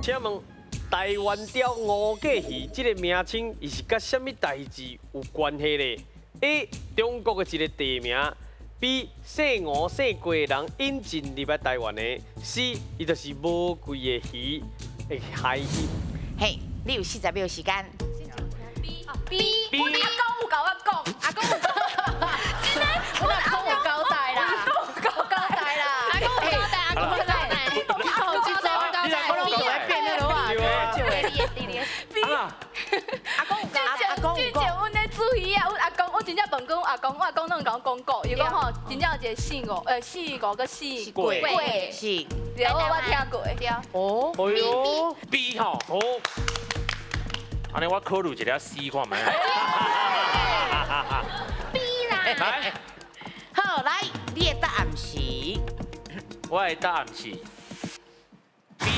請問台灣鯛吳過魚這个名稱，伊是佮啥物代誌有關係咧？A. 中國的一个地名，B. 姓吳姓郭的人引進入來台灣的，C. 伊就是無貴的魚的諧音。嘿，你有40秒時間。 B B，我阿公有共我講，阿公有講，真的，我阿公有交代啦，有交代啦，阿公有交代，阿公有交代，好，這種交代，我攏就會變了啊， B。阿公有講，阿公有之前講。阮咧煮魚啊，阮阿公，我真正問過阮阿公，阮阿公攏共我講過，伊講吼，真正有一個姓吳，姓吳閣姓郭郭，是。對，我聽過。對。哦。哎喲 B 吼，好，按呢我考慮一下 C 看覓。 B 啦。來，好，來，你的答案是？我的答案是 B。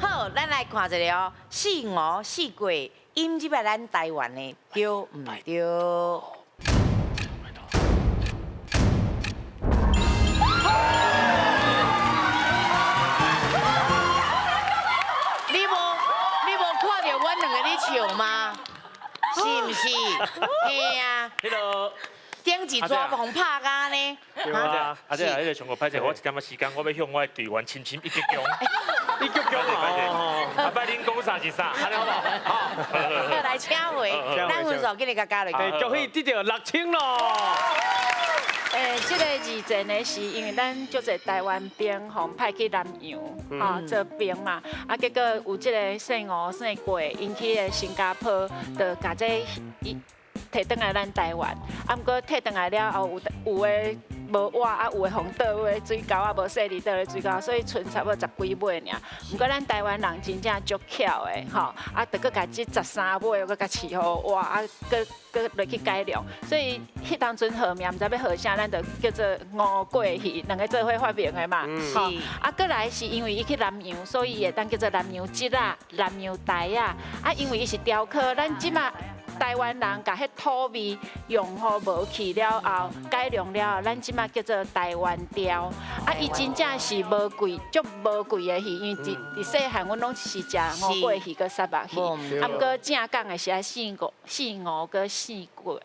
好，咱來看一下哦，姓吳姓郭引入來咱台灣的，對毋對？你無看著阮兩个咧笑嗎？是毋是？嘿啊，彼个頂一逝予拍甲呢？對啊，阿姐，彼个上個歹勢，我一點仔時間，我欲向我的隊員深深一鞠躬。一鞠躬哦。阿拜恁講啥是啥，按呢好無？好。好，來請回，咱分數緊來共加落去。對，恭喜得著6000咯。這个二戰的是因為咱足濟台灣兵予派去南洋，吼做兵嘛，啊結果有這个姓吳姓郭，𪜶去个新加坡，就共這伊提轉來咱台灣，啊毋過提轉來了後，有有的無活，啊有的予倒佇水溝，啊無踅佇倒佇水溝，所以賰差不多十幾尾爾。毋過咱台灣人真正足巧的，吼，啊，就閣共這13尾，閣共飼予活，啊，閣閣落去改良，所以彼當陣號名毋知欲號啥，咱就叫做吳過魚，兩个做伙發明的嘛，吼。啊，閣來是因為伊去南洋，所以會當叫做南洋鯽仔、南洋鯛仔，啊，因為伊是鯛科，咱這馬台灣人共彼土味融合無去了後，改良了後，咱這馬叫做台灣鯛。啊，伊真正是無貴，足無貴的魚，因為佇佇細漢阮攏是食吳過魚閣虱目魚，啊，毋過正港的是愛姓吳、姓吳閣姓郭。